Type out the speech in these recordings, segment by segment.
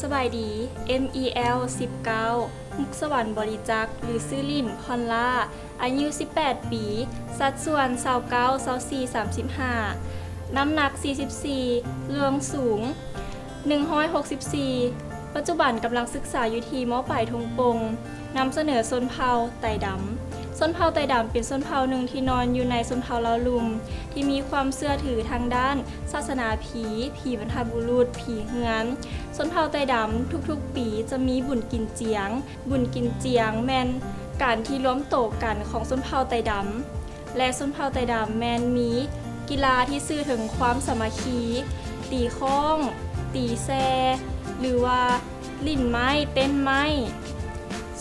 ສະບາຍດີ ເອັມອີແອລສິບເກົ້າ ມຸກສະຫວັນ ບໍລິຈັກ ຫຼື ຊື່ຫຼິ້ນ ພອນລາ ອາຍຸສິບແປດປີ ສັດສ່ວນ ຊາວເກົ້າ ຊາວສີ່ ສາມສິບຫ້າ ນ້ຳໜັກ ສີ່ສິບສີ່ ລວງສູງ ໜຶ່ງຮ້ອຍຫົກສິບສີ່ ປັດຈຸບັນກຳລັງສຶກສາຢູ່ທີ່ ມ.ປາຍ ທົ່ງປົ່ງ ນຳສະເໜີຊົນເຜົ່າໄຕດຳ. ຊົນເຜົ່າໄຕດຳເປັນຊົນເຜົ່າໜຶ່ງທີ່ນອນຢູ່ໃນຊົນເຜົ່າລາວລຸ່ມ ທີ່ມີຄວາມເຊື່ອຖືທາງດ້ານສາສະໜາຜີ, ຜີບັນພະບຸລຸດ, ຜີເຮືອນ. ຊົນເຜົ່າໄຕດຳທຸກໆປີຈະມີບຸນກິນຈຽງ. ບຸນກິນຈຽງແມ່ນການທີ່ລວມໂຕກັນຂອງຊົນເຜົ່າໄຕດຳ ແລະ ຊົນເຜົ່າໄຕດຳແມ່ນມີກິລາທີ່ສື່ເຖິງຄວາມສາມັກຄີ, ຕີຄ້ອງ, ຕີແຊ ຫຼືວ່າຫຼິ້ນໄມ້, ເຕັ້ນໄມ້.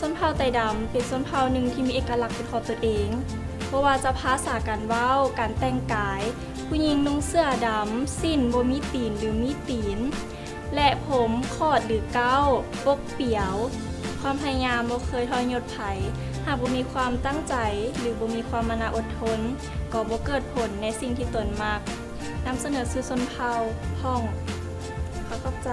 ຊົນເຜົ່າໄຕດຳເປັນຊົນເຜົ່າໜຶ່ງທີ່ມີເອກະລັກເປັນຂອງຕົນເອງ, ບໍ່ວ່າຈະພາສາການເວົ້າ, ການແຕ່ງກາຍ, ຜູ້ຍິງນຸ່ງເສື້ອດຳ, ສິ້ນບໍ່ມີຕີນ ຫຼື ມີຕີນ ແລະ ຜົມຂອດ ຫຼື ເກົ້າ, ປົກປຽວ. ຄວາມພະຍາຍາມບໍ່ເຄີຍທໍ້ຍົດໃຜ, ຫາກບໍ່ມີຄວາມຕັ້ງໃຈ ຫຼື ບໍ່ມີຄວາມມານະອົດທົນ, ກໍບໍ່ເກີດຜົນໃນສິ່ງທີ່ຕົນມັກ. ນຳສະເໜີຊື່ຊົນເຜົ່າ ພອງ. ຂໍຂອບໃຈ.